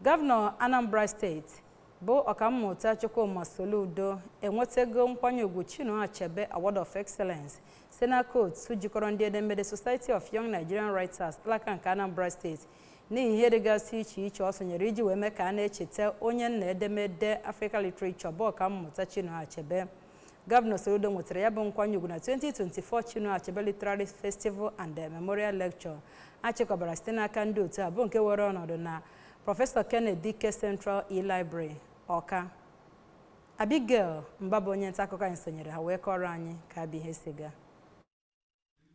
Gọvanọ Anambra Steeti bụ Ọkammụta Chukwuma Soludo enwetago nkwanye ugwu Chinua Achebe Award of Excellence site n'aka otu jikọrọ ndị edemede Society of Young Nigerian Writers, alaka nke Anambra Steeti, n'ihi ihe dịgasị iche iche ọ sonyere iji wee mee ka a na-echeta onye nna edemede Africa Literature bụ Ọkammụta Chinua Achebe. Gọvanọ Soludo nwetara ya bụ nkwanye ugwu na 2024 Chinua Achebe Literary Festival and Memorial Lecture achịkọbara site n'aka ndị otu a, bụ nke were ọnọdụ na Prọfesọ Kenneth Dike Central E-Library, Ọka. Abigail Mba bụ onye nta akụkọ anyị sonyere ha wee kọrọ anyị ka abịa ihe si gaa.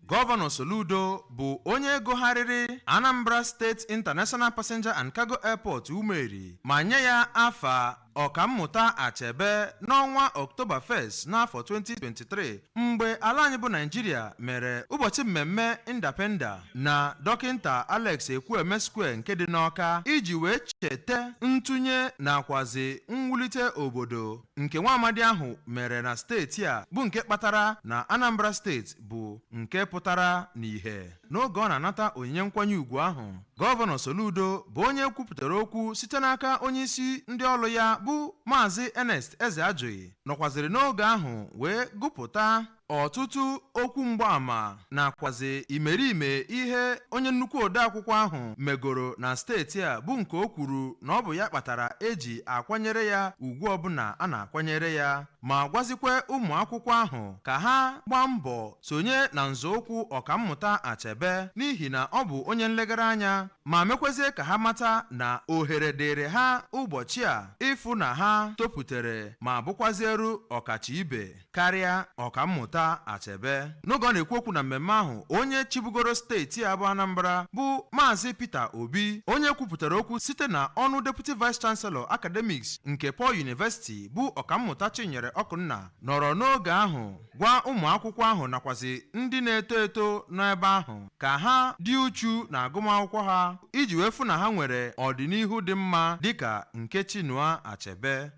Gọvanọ Soludo bụ onye gụgharịrị Anambra State International Passenger and Cargo Airport, Umeri, ma nye ya afa Ọkammụta Achebe n'ọnwa Ọktoba 1 n'afọ 2023, mgbe ala anyị bụ Naijiria mere ụbọchị mmemme Independence na Dọkịnta Alex Ekwueme Square nke dị n'Ọka, iji wee cheta ntụnye nakwazi mwulite obodo nke nwa amadi ahụ mere na steeti a, bụ nke kpatara na Anambra Steeti bụ nke pụtara n'ìhè. N'oge ọ na-anata onyinye nkwanye ugwu ahụ, Gọvanọ Soludo bụ onye kwupụtara okwu site n'aka onye isi ndị ọrụ ya bụ Maazị Ernest Ezeajụghị, nọkwaziri n'oge ahụ wee gụpụta ọtụtụ okwu mgbaàmà nakwazi imerime ihe onye nnukwu odeakwụkwọ ahụ megoro na steeti a, bụ nke o kwuru na ọ bụ ya kpatara eji akwanyere ya ugwu ọbụla a na-akwanyere ya, ma gwazikwe ụmụ akwụkwọ ahụ ka ha gbaa mbọ sonye na nzọụkwụ Ọkammụta Achebe, n'ihi na ọ bụ onye nlegara anya, ma mekwezie ka ha mata na ohere dịrị ha ụbọchị a ịfụ na ha topụtere ma bụkwazieru ọkacha ibe karịa Ọkammụta Achebe. N'oge ọ na-ekwu okwu na mmemme ahụ, onye chibugoro steeti a bụ Anambra, bụ Maazị Peter Obi, onye kwupụtara okwu site na ọnụ Deputy Vice Chancellor Academics nke Paul University, bụ Ọkammụta Chinyere Ọkụnna, nọrọ n'oge ahụ gwa ụmụ akwụkwọ ahụ nakwazi ndị na-eto eto n'ebe ahụ ka ha dị uchu na agụmakwụkwọ ha iji wee fụ na ha nwere ọdịnihu dị mma dịka nke Chinua Achebe.